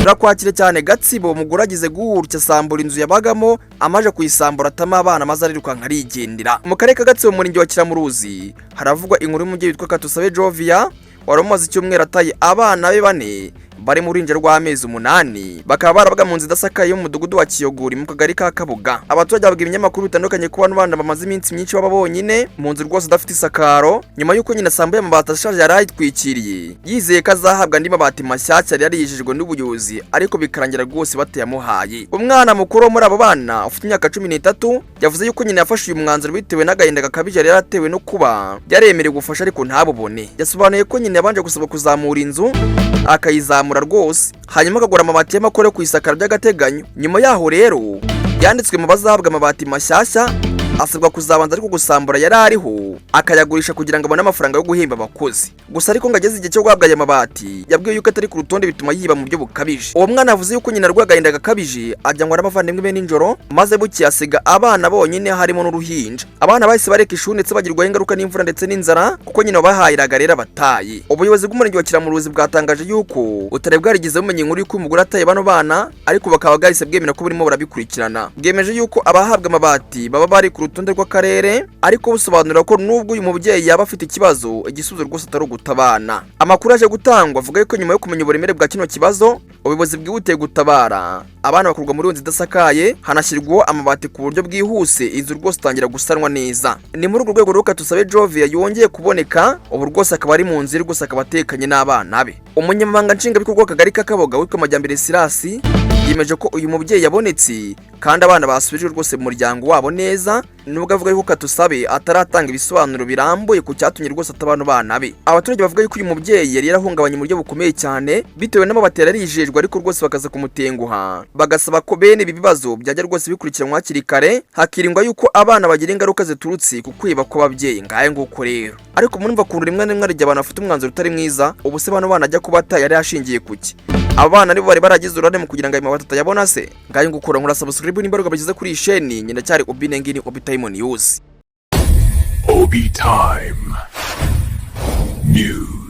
Turakwakira cyane. Gatsibo, umugore agize gutya asambura inzu yabagamo, amaze kuyisambura atama abana, maze arirukanka arigendera. Mu karere ka Gatsibo, mu murenge wa Kiramuruzi, haravugwa inkuru y'umubyeyi witwa Katusabe Jovia wari umaze icyumweru ataye abana be bane bari mu ruhinja rw'amezi 8, bakaba barabaga mu nzu idasakaye yo mu mudugudu wa Kiyoguri mu kagari ka Kabuga. Abaturage babwira ibinyamakuru bitandukanye ko bano bana bamaze iminsi myinshi baba bonyine mu nzu rwose idafite isakaro, nyuma y'uko nyina asambuye amabati ashaje yari ayitwikiriye, yizeye ko azahabwa andi mabati mashyashya yari yarijejwe n'ubuyobozi, ariko bikarangira rwose batayamuhaye. Umwana mukuru wo muri abo bana ufite imyaka 13 yavuze yuko nyina yafashe uyu mwanzuro bitewe n'agahinda gakabije yari yaratewe no kuba yaremerewe ubufasha ariko ntabubone. Yasobanuye ko nyina yabanje gusaba kuzamura inzu, akayizamura rwose, hanyuma akagura amabati y'amakoro yo kuyisakara by'agateganyo. Nyuma yaho rero yanditswe mu bazahabwa amabati mashyashya, asabwa kuzabanza ariko gusambura yari ariho akayagurisha kugira ngo abone amafaranga yo guhemba abakozi gusa. Ariko ngo ageze igihe cyo guhabwa aya mabati, yabwiwe yuko atari ku rutonde, bituma yiba mu buryo bukabije. Uwo mwana yavuze yuko nyina arwaye agahinda gakabije, ajyanwa n'abavandimwe be nijoro, maze bukeye asiga abana bonyine harimo n'uruhinja. Abana bahise bareka ishuri ndetse bagirwaho ingaruka n'imvura ndetse n'inzara, kuko nyina wabahahiraga rero abataye. Ubuyobozi bw'umurenge wa Kiramuruzi bwatangaje yuko butari bwarigeze bumenya inkuru y'uko umugore ataye bano bana, ariko bakaba bwahise bwemera ko burimo burabikurikirana. Bwemeje yuko abahabwa amabati baba bari ku rutonde rw'akarere, ariko busobanura ko nubwo uyu mubyeyi yaba afite ikibazo, igisubizo rwose atari ugutabana. Amakuru aje gutangwa avuga yuko nyuma yo kumenya uburemere bwa kino kibazo, ubuyobozi bwihutiye gutabara, abana bakurwa muri iyo nzu idasakaye, hanashyirwaho amabati ku buryo bwihuse, inzu rwose itangira gusanwa neza. Ni muri urwo rwego rero Tusabe Jovia yongeye kuboneka, ubu rwose akaba ari mu nzu ye, rwose akaba atekanye n'abana be. Umunyamabanga nshingwabikorwa w'akagari k'Akaboga witwa Majyambere Sirasi yemeje ko uyu mubyeyi yabonetse kandi abana basubijwe rwose mu muryango wabo neza, nubwo avuga yuko Katusabe ataratanga ibisobanuro birambuye ku cyatumye rwose atabana bana be. Abaturage bavuga yuko uyu mubyeyi yari yarahungabanye mu buryo bukomeye cyane bitewe n'amabati yari yarijejwe, ariko rwose bakaza kumutenguha, bagasaba ko bene ibi bibazo byajya rwose bikurikiranwa hakiri kare, hakirindwa yuko abana bagira ingaruka ziturutse ku kwiba kw'ababyeyi. Ngahe nguko rero. Ariko murumva ukuntu rimwe na rimwe hari igihe abantu bafite umwanzuro utari mwiza. Ubu se bano bana ajya kubata yari ashingiye kuki? Aba bana nibo bari baragize uruhare mu kugira ngo ayo mabati atayabona se? Ngahe ngukura nkora subscribe nimba bageze kuri iyi sheni. Nyina cyari Obi Nengini, Obi Time News. Obi Time News.